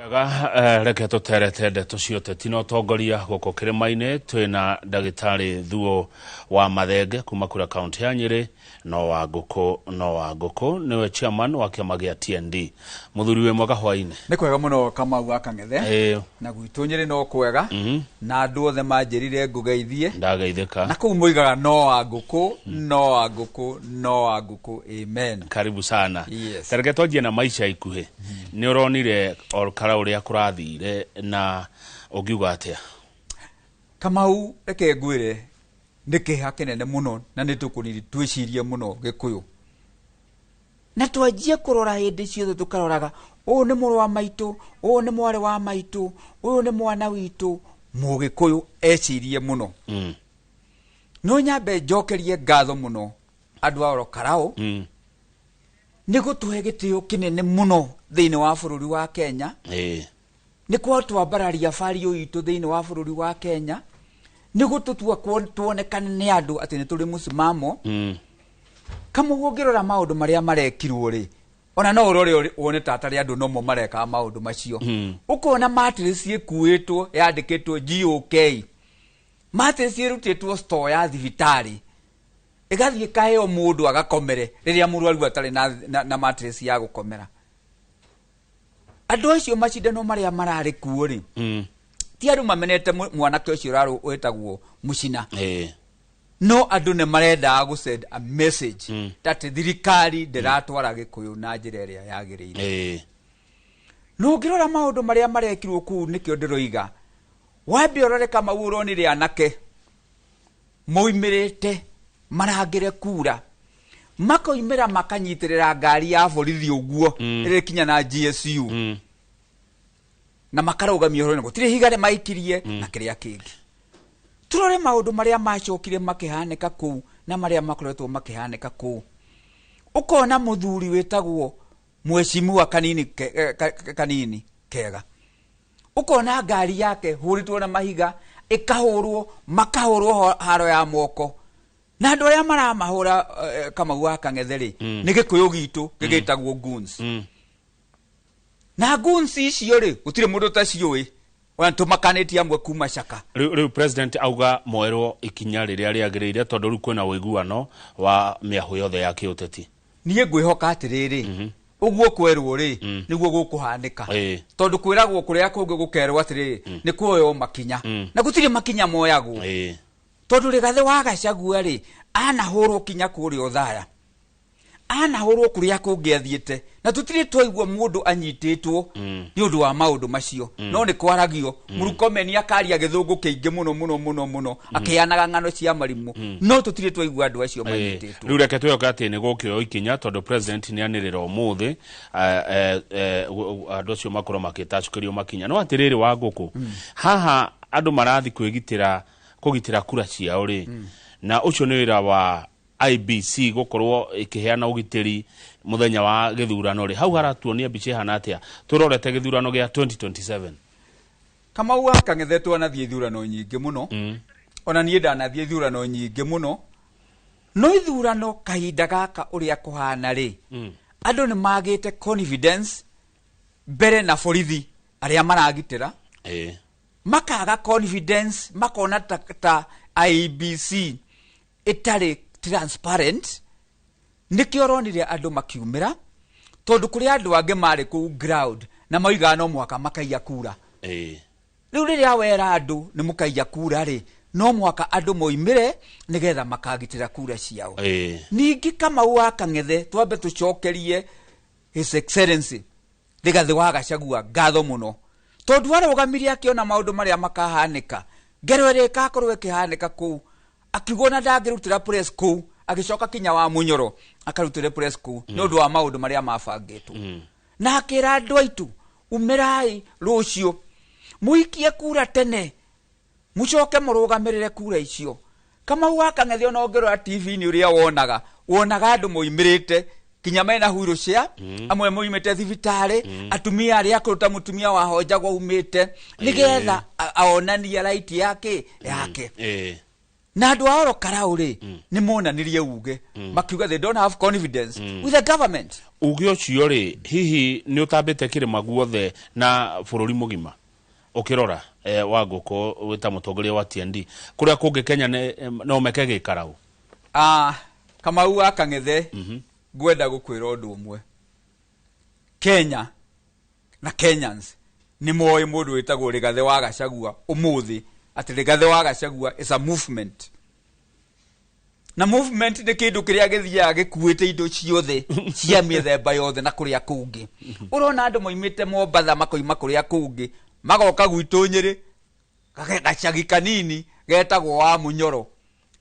Wega, reke tũterete ndeto cia ũteti na ũtongoria gũkũ kĩrĩma-inĩ. Twĩna ndagĩtarĩ Thuo wa Mathenge kuma kũrĩa kaunti ya Nyĩrĩ, no wa ngũkũ, no wa ngũkũ nĩwe chairman wa kĩama gĩa TND. Mũthuri, wĩ mwega hwainĩ? Nĩ kwega mũno, Kamau wa Kang'ethe. Na gwitũ Nyĩrĩ no kwega, na andũ othe manjĩrire ngũgeithie. Ndageithĩka. Na kũu moigaga no wa ngũkũ, no wa ngũkũ, no wa ngũkũ, amen. Karibu sana. Yes. Tareke twanjie na maica ikuhĩ. Nĩ ũronire Olkara ũrĩa kũrathire, na ũngiuga atĩa? Kamau, reke ngwĩre, nĩ kĩeha kĩnene mũno, na nĩ tũkũnini twĩcirie mũno Gĩkũyũ, na twanjie kũrora hĩndĩ ciothe, tũkaroraga ũyũ nĩ mũrũ wa maitũ, ũyũ nĩ mwarĩ wa maitũ, ũyũ nĩ mwana witũ. Mũgĩkũyũ ecirie mũno. No nyambe njokerie ngatho mũno andũ a Orokarao nĩ gũtũhe gĩtĩo kĩnene mũno thĩinĩ wa bũrũri wa Kenya, nĩ kwatwambararia bario itũ thĩinĩ wa bũrũri wa Kenya, nĩ gũtũtua tuonekane nĩ andũ atĩ nĩ tũrĩ mũsimamo. Kamũguo ũngĩrora maũndũ marĩa marekirwo rĩ, ona no ũrore wone ta atarĩ andũ nomo marekaga maũndũ macio. Ũkona mattress ĩkuĩtwo yandĩkĩtwo GOK, mattress ĩrutĩtwo store ya thibitarĩ, ĩgathiĩ ĩkaheo mũndũ agakomere rĩrĩa mũrwaru atarĩ na mattress ya gũkomera. Andũ acio macindano marĩa mararĩ kuo rĩ, ti andũ mamenete mwanake ũcio ũrarũ wĩtagwo Mũcina, no andũ nĩ marendaga gũ send a message atĩ thirikari ndĩratwara Gĩkũyũ na njĩra ĩrĩa yagĩrĩire. No ũngĩrora maũndũ marĩa marekirwo kũu, nĩkĩo ndĩroiga wambe ũrore Kamau, ũronire anake moimĩrĩte marangĩre kura, makoimĩra makanyitĩrĩra ngari ya borithi ũguo ĩrĩ kinya na GSU, na makarũgamia ũhoro, na gũtirĩ ihiga maikirie na kĩrĩa kĩngĩ. Tũrore maũndũ marĩa macokire makĩhanĩka kũu na marĩa makoretwo makĩhanĩka kũu. Ũkona mũthuri wĩtagwo mheshimiwa Kanini Kanini Kega, ũkona ngari yake hũrĩtwo na mahiga, ĩkahũrwo, makahũrwo haro ya moko, na andũ arĩa maramahũra, Kamau wa Kang'ethe rĩ, nĩ Gĩkũyũ gitũ gĩgĩtagwo goons. Na goons icio rĩ, gũtirĩ mũndũ ũtaciũĩ, ona tũmakanĩtie amwe kuma caka. Rĩu president auga moerwo ikinya rĩrĩa rĩagĩrĩire, tondũ rĩu kwĩna ũiguano wa mĩahũ yothe ya kĩũteti. Niĩ ngwĩhoka atĩrĩrĩ, ũguo kwerwo rĩ, nĩguo gũkũhanĩka, tondũ kwĩragwo kũrĩa kũngĩ gũkerwo atĩrĩrĩ, nĩ kuoywo makinya, na gũtirĩ makinya moyagwo, tondũ Rĩgathĩ wa Gachagua rĩ, anahũrwo kinya kũrĩa Othaya, anahũrwo kũrĩa kũngĩ athiĩte, na tũtirĩ twaigua mũndũ anyitĩtwo nĩ ũndũ wa maũndũ macio. No nĩ kwaragio Mũrukomeni akaria gĩthũngũ kĩingĩ mũno mũno mũno mũno, akĩanaga ng'ano cia marimũ, no tũtirĩ twaigua andũ acio manyitĩtwo. Rĩu reke twĩhoke atĩ nĩ gũkĩoywo ikinya, tondũ president nĩ anĩrĩra ũmũthĩ, andũ acio makorwo makĩtacũkĩrio makinya. No atĩrĩrĩ, wa ngũkũ, haha andũ marathi kwĩgitĩra, kũgitĩra kura ciao rĩ, na ũcio nĩ wĩra wa IBC gũkorwo ĩkĩheana ũgitĩri mũthenya wa gĩthurano rĩ, hau haratuonia mbica ĩhana atĩa tũrorete gĩthurano gĩa 2027? Kamau wa Kang'ethe, twanathiĩ ithurano nyingĩ mũno, ona niĩ ndanathiĩ ithurano nyingĩ mũno, no ithurano kahinda gaka ũrĩa kũhana rĩ, andũ nĩ magĩte confidence mbere na borithi arĩa maragitĩra, makaga confidence, makona ta IEBC ĩtarĩ transparent. Nĩkĩo ũronire andũ makiumĩra, tondũ kũrĩ andũ angĩ marĩ kũu ground na moigaga no mũhaka makaiya kura. Rĩu rĩrĩa wera andũ nĩ mũkaiya kura rĩ, no mũhaka andũ moimĩre nĩgetha makagitĩra kura ciao. Ningĩ Kamau wa Kang'ethe, twambe tũcokerie His Excellency Rigathĩ wa Gachagua ngatho mũno, tondũ arũgamirie akĩona maũndũ marĩa makahanĩka, ngero ĩrĩa ĩkakorwo ĩkĩhanĩka kũu, akiuga ona ndangĩrutĩra press kũu, agĩcoka kinya wa Mũnyoro akarutĩre press kũu nĩ ũndũ wa maũndũ marĩa mabangĩtwo, na akĩra andũ aitũ, umĩrai rũciũ mũikie kura tene, mũcoke mũrũgamĩrĩre kura icio. Kamau wa Kang'ethe, ona ũngĩrora TV-inĩ ũrĩa wonaga, wonaga andũ moimĩrĩte kinya mena wheelchair, amwe moimĩte thibitarĩ, atumia arĩa akũrũ ta mũtumia wa Honjagwo aumĩte nĩgetha aonanie right yake. Na andũ a Orokarau rĩ, nĩ monanirie uge makiuga they don't have confidence with the government. Uge ũcio rĩ, hihi nĩ ũtambĩte kĩrĩma guothe na bũrũri mũgima? Ũkĩrora wa ngũkũ wĩta mũtongoria wa TND, kũrĩa kũngĩ Kenya no meke gĩkarau? Kamau wa Kang'ethe, ngwenda gũkwĩra ũndũ ũmwe. Kenya na Kenyans nĩ moĩ mũndũ wĩtagwo Rigathĩ wa Gachagua ũmũthĩ, atĩ Rigathĩ wa Gachagua is a movement, na movement nĩ kĩndũ kĩrĩa gĩthiaga gĩkuĩte indo ciothe cia mĩthemba yothe. Na kũrĩa kũngĩ ũrona andũ moimĩte Mombatha, makoima kũrĩa kũngĩ, magoka gwitũ Nyĩrĩ, gacagi kanini getagwo wa Munyoro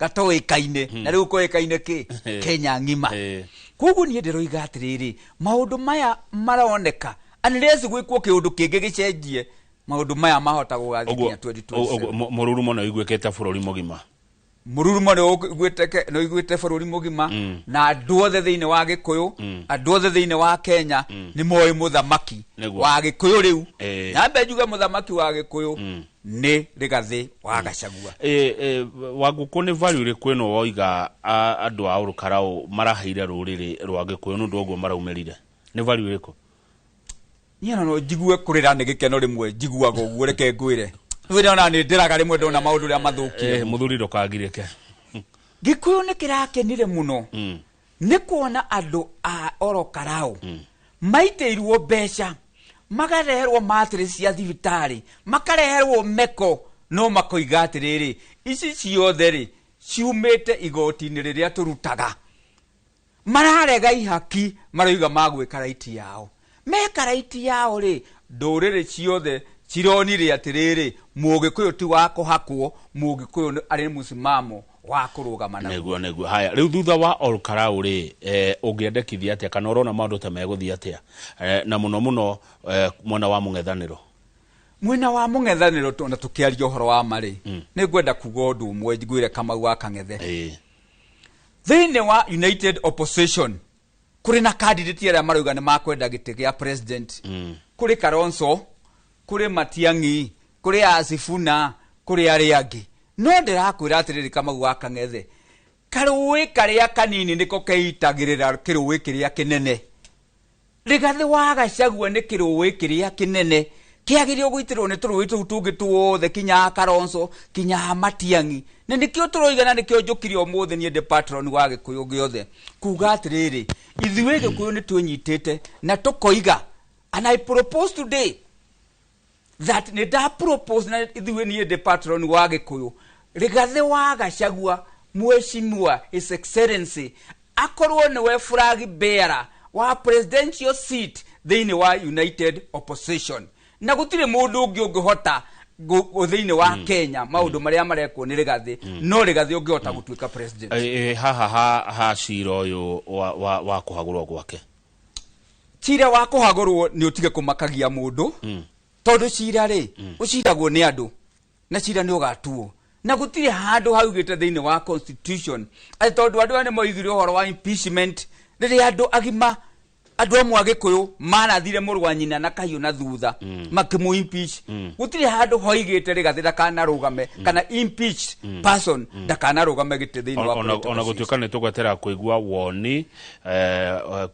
gatoĩkaine, na rĩu koĩkaine kĩ Kenya ng'ima. Koguo niĩ ndĩroiga atĩrĩrĩ, maũndũ maya maroneka unless gwĩkwo kĩũndũ kĩngĩ gĩcenjie, maũndũ maya mahota gũgathiĩ nginya 2027. Mũrurumo nĩ ũiguĩkĩte bũrũri mũgima. Mũrurumo nĩ ũiguĩte bũrũri mũgima, na andũ othe thĩinĩ wa Gĩkũyũ, andũ othe thĩinĩ wa Kenya nĩ moĩ mũthamaki wa Gĩkũyũ rĩu. Nyambe njuge mũthamaki wa Gĩkũyũ nĩ Rigathĩ wa Gachagua. Wangũkũ, nĩ value ĩrĩkũ ĩno woiga andũ a Ũrũkarau maraheire rũrĩrĩ rwa Gĩkũyũ nĩ ũndũ ũguo maraumĩrire? Nĩ value ĩrĩkũ? Niĩ ona no njigue kũrĩra nĩ gĩkeno rĩmwe, njiguaga ũguo. Reke ngwĩre, rĩu ona nĩ ndĩraga rĩmwe ndona maũndũ ũrĩa mathũkire. Mũthuri, ndũkagirĩke. Gĩkũyũ nĩ kĩrakenire mũno nĩ kuona andũ a Orokarau maitĩirwo mbeca, makareherwo mattress cia thibitarĩ, makareherwo meko, no makoiga atĩrĩrĩ, ici ciothe rĩ ciumĩte igoti-inĩ rĩrĩa tũrutaga. Mararega ihaki, maroiga magwĩka right yao. Meka right yao rĩ, ndũrĩrĩ ciothe cironire atĩrĩrĩ, mũgĩkũyũ ti wa kũhakwo, mũgĩkũyũ arĩ mũsimamo wa kũrũgama naguo. Nĩguo. Haya, rĩu thutha wa Olkarau rĩ, ũngĩendekithia atĩa, kana ũrona maũndũ ta megũthiĩ atĩa, na mũno mũno mwena wa mũng'ethanĩro? Mwena wa mũng'ethanĩro, na tũkĩaria ũhoro wa marĩ, nĩ ngwenda kuga ũndũ ũmwe ngwĩre Kamau wa Kang'ethe. Thĩinĩ wa United Opposition kũrĩ na candidate arĩa marauga nĩ makwenda gĩtĩ gĩa president. Kũrĩ Kalonzo, kũrĩ Matiang'i, kũrĩ Asifuna, kũrĩ arĩa angĩ. No ndĩrakwĩra atĩrĩrĩ, Kamau wa Kang'ethe, karũĩ karĩa kanini nĩko keitagĩrĩra kĩrũĩ kĩrĩa kĩnene. Rigathĩ wa Gachagua nĩ kĩrũĩ kĩrĩa kĩnene kĩagĩrĩirwo gũitĩrwo nĩ tũrũĩ tũu tũngĩ tuothe, kinya Kalonzo, kinya Matiang'i. Na nĩkĩo tũroiga, na nĩkĩo njũkire ũmũthĩ niĩ ndĩ patron wa Gĩkũyũ gĩothe kuga atĩrĩrĩ, ithuĩ Gĩkũyũ nĩ twĩnyitĩte na tũkoiga, and I propose today that nĩ nda propose na ithuĩ, niĩ ndĩ patron wa Gĩkũyũ, Rigathĩ wa Gachagua, Mheshimiwa His Excellency, akorwo nĩwe flag bearer wa presidential seat thĩinĩ wa United Opposition, na gũtirĩ mũndũ ũngĩ ũngĩhota thĩinĩ wa Kenya maũndũ marĩa marekwo nĩ Rigathĩ, no Rigathĩ ũngĩhota gũtuĩka president. Haha ha cira ũyũ wa kũhagũrwo gwake? Cira wa kũhagũrwo nĩ ũtige kũmakagia mũndũ, tondũ cira rĩ ũciragwo nĩ andũ, na cira nĩ ũgatuo, na gũtirĩ handũ haugĩte thĩinĩ wa constitution atĩ tondũ andũ aya nĩ moigire ũhoro wa impeachment, rĩrĩa andũ agima, andũ amwe a Gĩkũyũ marathire mũrũ wa nyina na kahiũ na thutha makĩmũ impeach, gũtirĩ handũ hoigĩte Rigathĩ ndakanarũgame kana impeached person ndakanarũgame gĩtĩ thĩinĩ wa Ona political gũtuĩka nĩ tũgwetera kũigua woni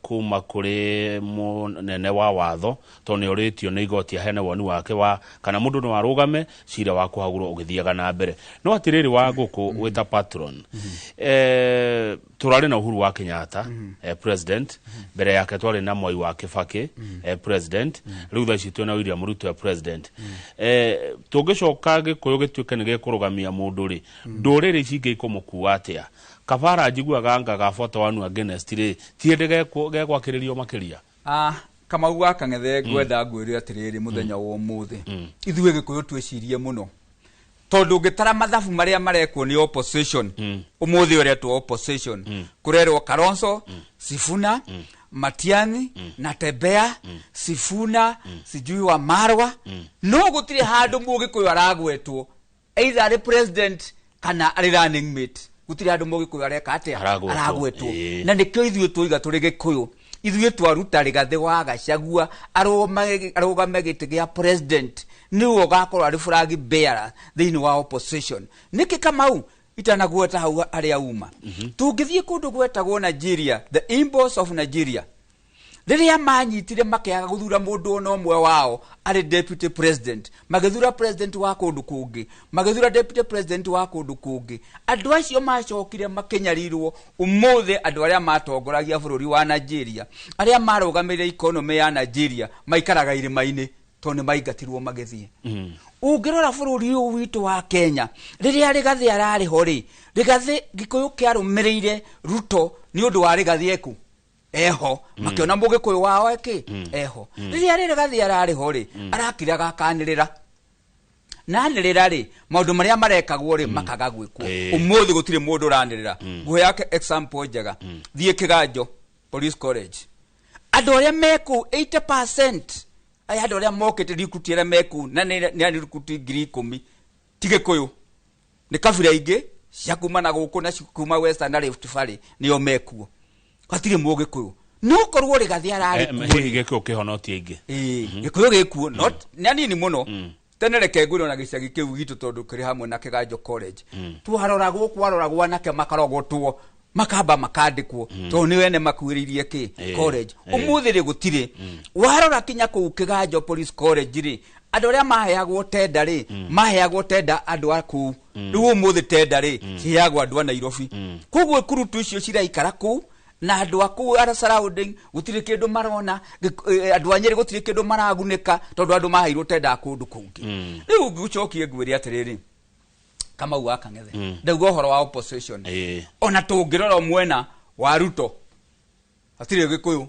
kuma kũrĩ mũnene wa watho, tondũ nĩ orĩtio nĩ igoti aheane woni wake wa kana mũndũ no arũgame cira wa kũhagũrwo ũgĩthiaga na mbere. No atĩrĩrĩ, wa ngũkũ, wĩta patron, tũrarĩ na Uhuru wa Kenyatta president, mbere yake twarĩ na Mwai wa Kibaki president, rĩu thaa ici twĩna William Ruto president. Tũngĩcoka Gĩkũyũ gĩtuĩke nĩ gĩkũrũgamia mũndũ rĩ, ndũrĩrĩ ici ingĩ ikũmũkua atĩa? Kabara njiguaga anga ga 41 against rĩ, ti hĩndĩ gegwakĩrĩrio makĩria? Kamau wa Kang'ethe, ngwenda ngwĩre atĩrĩrĩ, mũthenya wa ũmũthĩ ithuĩ Gĩkũyũ twĩcirie mũno, tondũ ũngĩtara mathabu marĩa marekwo nĩ opposition ũmũthĩ, ũretwo opposition, kũrerwo Kalonzo, Sifuna, Matiang'i na Tembea, Sifuna, sijui wa Marwa, no gũtirĩ handũ mũgĩkũyũ aragwetwo either arĩ president kana arĩ running mate. Gũtirĩ handũ mũgĩkũyũ areka atĩa? Aragwetwo. Aragwetwo. Na nĩkĩo ithuĩ twoiga tũrĩ Gĩkũyũ, ithuĩ twaruta Rigathĩ wa Gachagua arũgame gĩtĩ gĩa president, nĩwe ũgakorwo arĩ flag bearer thĩinĩ wa opposition. Nĩkĩ, Kamau? Itanagweta hau harĩa uma, tũngĩthiĩ kũndũ gwetagwo Nigeria, the Igbos of Nigeria, rĩrĩa manyitire makĩaga gũthura mũndũ ona ũmwe wao arĩ deputy president, magĩthura president wa kũndũ kũngĩ, magĩthura deputy president wa kũndũ kũngĩ, andũ acio macokire makĩnyarirwo. Ũmũthĩ andũ arĩa matongoragia bũrũri wa Nigeria, arĩa marũgamĩrĩire economy ya Nigeria, maikaraga irĩma-inĩ tondũ nĩ maingatirwo magĩthiĩ. Ũngĩrora bũrũri ũyũ witũ wa Kenya, rĩrĩa Rĩgathĩ ararĩ ho rĩ, Rĩgathĩ, Gĩkũyũ kĩarũmĩrĩire Ruto nĩ ũndũ wa Rĩgathĩ eku eho, makĩona mũgĩkũyũ wao eki eho. Rĩrĩa Rĩgathĩ ararĩ ho rĩ, arakiraga akanĩrĩra na anĩrĩra rĩ, maũndũ marĩa marekagwo rĩ makaga gwĩkwo. Ũmũthĩ gũtirĩ mũndũ ũranĩrĩra. Nguhe yake example njega, thiĩ Kĩganjo Police College, andũ arĩa mekũu 80% aya andũ arĩa mokĩte recruit, arĩa mekũu na nĩ recruit 10,000, ti Gĩkũyũ, nĩ kabira ingĩ cia kuma na gũkũ na cia kuma Western na Rift Valley nĩo mekuo, hatirĩ Mũgĩkũyũ. No korwo Rĩgathĩ ararĩ kuo. Hihi gĩkũyũ kĩhonotie ingĩ? Ĩĩ, Gĩkũyũ gĩkuo not nĩ anini mũno. Tene reke ngwĩre, ona gĩcagi kĩu gitũ, tondũ kĩrĩ hamwe na Kĩganjo College, twaroragwo kwaroragwo anake makarogotwo makamba makandĩkwo tondũ nĩ wene makuĩrĩirie kĩ college. Ũmũthĩ rĩ, gũtirĩ. Warora kinya kũu Kĩganjo Police College rĩ, andũ arĩa maheagwo tenda rĩ, maheagwo tenda andũ a kũu. Rĩu ũmũthĩ tenda rĩ ciheagwo andũ a Nairobi, koguo ikurutu icio ciraikara kũu na andũ a kũu ara surrounding gũtirĩ kĩndũ marona. Andũ a Nyĩrĩ gũtirĩ kĩndũ maragunĩka tondũ andũ maheirwo tenda kũndũ kũngĩ. Rĩu ngũcokie ngwĩre atĩrĩrĩ, Kamau wa Kang'ethe, ndauga ũhoro wa opposition, ona tũngĩrora mwena wa Ruto hatirĩ Gĩkũyũ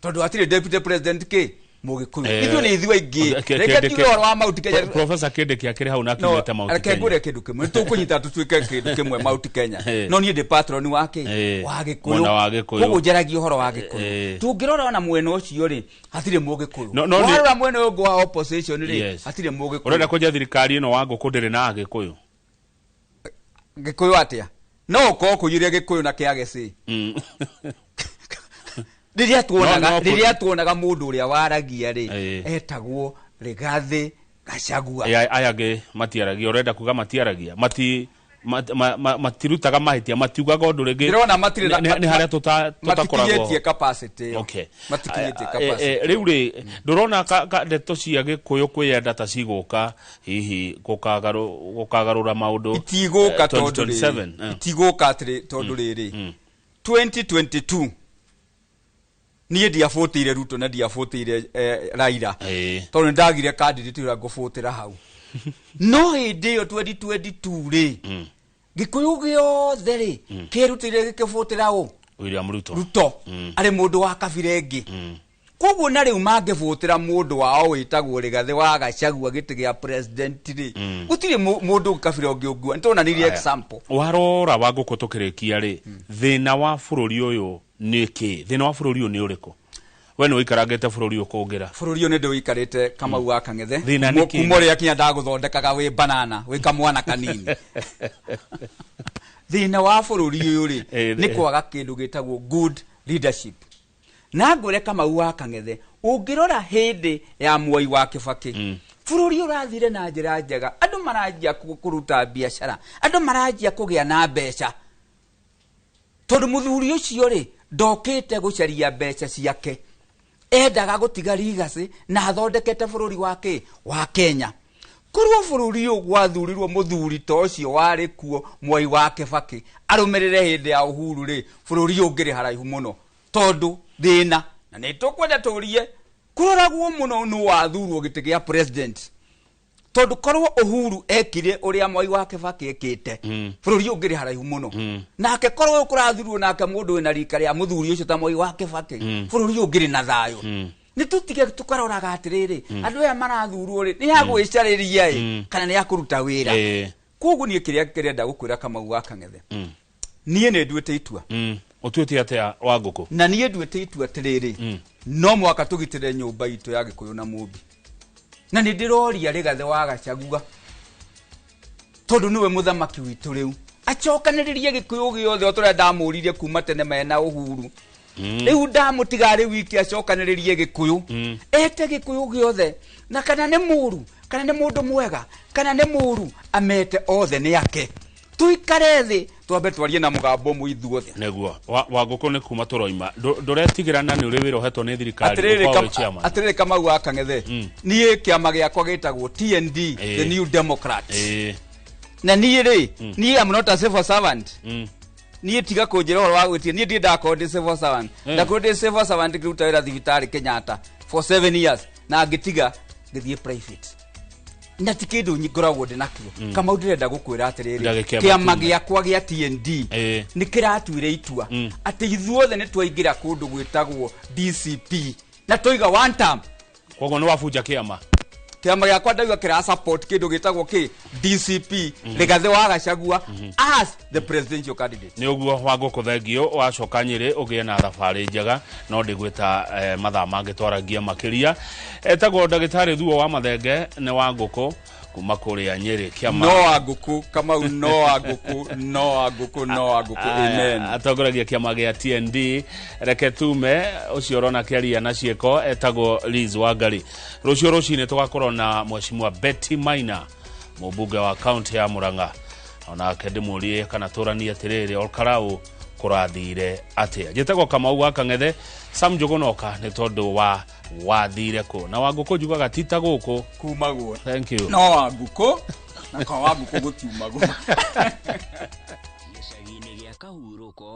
tondũ hatirĩ deputy president kĩ Mũgĩkũyũ. Ithuĩ nĩ ithuĩ aingĩ. Reke tuge ũhoro wa Mount Kenya. Professor Kindiki akĩrĩ hau na No, akiumĩte Mount reke Kenya. ngwĩre kĩndũ kĩmwe, nĩ tũkũnyita tũtuĩke kĩndũ kĩmwe Mount Kenya. No niĩ ndĩ patron wa kĩ wa Gĩkũyũ. Mwena wa Gĩkũyũ. Koguo njaragia ũhoro wa Gĩkũyũ. Tũngĩrora ona mwena ũcio rĩ, hatirĩ Mũgĩkũyũ. No, Warora mwena ũyũ ũngĩ wa opposition rĩ, hatirĩ Mũgĩkũyũ. Ũrenda kũnjia thirikari ĩno wa ngũkũ ndĩrĩ na Agĩkũyũ? Gĩkũyũ atĩa? No ũkorwo kũiyũria Gĩkũyũ na kĩageci. Rĩrĩa tuonaga No, no, rĩrĩa tuonaga mũndũ ũrĩa waragia rĩ, etagwo Rigathĩ Gachagua. Aya angĩ matiaragia. Ũrenda kuga matiaragia, mati matirutaga mahĩtia, matiugaga ũndũ rĩngĩ? Ndĩrona matirĩ na- Nĩ harĩa tũtakoragwo. Matikinyĩtie capacity ĩyo. Matikinyĩtie capacity. Rĩu rĩ, ndũrona ndeto cia Gĩkũyũ kwĩyenda ta cigũka hihi gũkagarũra maũndũ? Itigũka tondũ 2027, rĩrĩ, itigũka atĩrĩ, tondũ rĩrĩ, 2022 niĩ ndiabũtĩire Ruto na ndiabũtĩire Raila tondũ nĩ ndagire candidate ũrĩa ngũbũtĩra hau. No hĩndĩ ĩyo 2022 rĩ, Gĩkũyũ gĩothe rĩ kĩrutĩire gĩkĩbũtĩra ũ? William Ruto. Ruto arĩ mũndũ wa kabira ĩngĩ. Koguo na rĩu mangĩbũtĩra mũndũ wao wĩtagwo Rĩgathĩ wa Gachagua gĩtĩ gĩa president rĩ, gũtirĩ mũndũ kabira ũngĩ ũngua. Nĩ tuonanirie Aya. example. Warora wa ngũkũ, tũkĩrĩkia rĩ, thĩna wa bũrũri ũyũ nĩ kĩ? Thĩna wa bũrũri ũyũ nĩ ũrĩkũ? We nĩ ũikarangĩte bũrũri ũyũ kũngĩra. Bũrũri ũyũ nĩ ndĩũikarĩte, Kamau wa Kang'ethe. Thĩna nĩ kĩ? Kuma ũrĩa kinya ndagũthondekaga wĩ banana wĩ kamwana kanini. Thĩna wa bũrũri ũyũ rĩ, nĩ kwaga kĩndũ gĩtagwo good leadership. Na ngwĩre, Kamau wa Kang'ethe, ũngĩrora hĩndĩ ya Mwai wa Kĩbakĩ, bũrũri ũrathire na njĩra njega, andũ maranjia kũruta biacara, andũ maranjia kũgĩa na mbeca, tondũ mũthuri ũcio rĩ ndokĩte gũcaria mbeca ciake, endaga gũtiga legacy na athondekete bũrũri wa kĩ wa Kenya. Korwo bũrũri ũyũ gwathurirwo mũthuri ta ũcio warĩ kuo Mwai wa Kĩbakĩ arũmĩrĩre hĩndĩ ya Uhuru rĩ, bũrũri ũyũ ũngĩrĩ haraihu mũno, tondũ thĩna na nĩ tũkwenda tũrie kũroragwo mũno nũ wathurwo gĩtĩ gĩa president, tondũ korwo Uhuru ekire ũrĩa Mwai wa Kĩbakĩ ekĩte, bũrũri ũyũ ũngĩrĩ haraihu mũno. Nake korwo ũyũ kũrathurwo nake mũndũ wĩna rika rĩa mũthuri ũcio ta Mwai wa Kĩbakĩ, bũrũri ũyũ ũngĩrĩ na thayũ. Nĩ tũtige tũkaroraga atĩrĩrĩ, andũ aya marathurwo rĩ, nĩ ya gwĩcarĩria ĩ kana nĩ ya kũruta wĩra? Koguo niĩ kĩrĩa kĩrenda gũkwĩra, Kamau wa Kang'ethe, niĩ nĩ nduĩte itua. Ũtuĩte atĩa, wa ngũkũ? Na niĩ nduĩte itua atĩrĩrĩ, no mwaka tũgitĩre nyũmba itũ ya Gĩkũyũ na Mũmbi, na nĩ ndĩroria Rĩgathĩ wa Gachagua, tondũ nĩwe mũthamaki witũ rĩu, acokanĩrĩrie Gĩkũyũ gĩothe o tũrĩa ndamũririe kuma tene mena Uhuru. Rĩu ndamũtiga arĩ wiki acokanĩrĩrie Gĩkũyũ, ete Gĩkũyũ gĩothe, na kana nĩ mũru, kana nĩ mũndũ mwega, kana nĩ mũru, amete othe nĩ ake, tuikare thĩ, twambe twarie na mũgambo ũmwe ithuothe. Nĩguo Wangũkũ nĩ kuma tũroima. Ndũretigĩra na nĩ ũrĩ wĩra ũhetwo nĩ thirikari Atĩrĩrĩ, gũkorwo wĩ chairman? Atĩrĩrĩ Kamau wa Kang'ethe, niĩ kĩama gĩakwa gĩtagwo TND, the New Democrat. Na niĩ rĩ, niĩ am not a civil servant. Niĩ tiga kũnjĩra ũhoro wa gwĩtia, niĩ ndirĩ ndakorwo ndĩ civil servant. Ndakorwo ndĩ civil servant ngĩruta wĩra thibitarĩ Kenyatta for 7 years, na ngĩtiga ngĩthiĩ private, na ti kĩndũ ngoragwo ndĩ nakĩo. Kamau, ndĩrenda gũkwĩra atĩrĩrĩ, Ndagĩka ĩmwe kĩama tume. gĩakwa gĩa TND nĩ kĩratuire itua atĩ ithuothe nĩ twaingĩra kũndũ gwĩtagwo DCP na twaiga one term. Koguo nĩ wabunja kĩama? Kĩama gĩakwa ndauga kĩra support kĩndũ gĩtagwo kĩ DCP, Rigathĩ wa Gachagua as the presidential candidate. Nĩ ũguo Wangũkũ, thengio. Wacoka Nyĩrĩ ũgĩe na thabarĩ njega, no ndĩgwĩta mathaa mangĩ twaragia makĩria. Etagwo ndagĩtarĩ Thuo wa Mathenge, nĩ Wangũkũ kuma kũrĩa Nyĩrĩ, kĩama No wa ngũkũ, Kamau, no wa ngũkũ, no wa ngũkũ, no wa ngũkũ, amen. Atongoragia kĩama gĩa TND. Reke tume ũcio ũrona kĩaria na ciĩko etagwo Liz Wangari. Rũciũ rũcinĩ tũgakorwo na Mheshimiwa Betty Maina, mũmbunge wa kaunti ya Murang'a, onake ndĩmũrie kana tũranie atĩrĩrĩ, Olkarau kũrathire atĩa. Njĩtagwo Kamau wa Kang'ethe. Sam Njũgũnoka nĩ tondũ wa wathire kũ na Wangũkũ njugaga ti ta gũkũ Kumagwo. Thank you. No wa ngũkũ, na kwa wa ngũkũ gũtiumagwo. Gĩcagi-inĩ gĩa Kahurũko.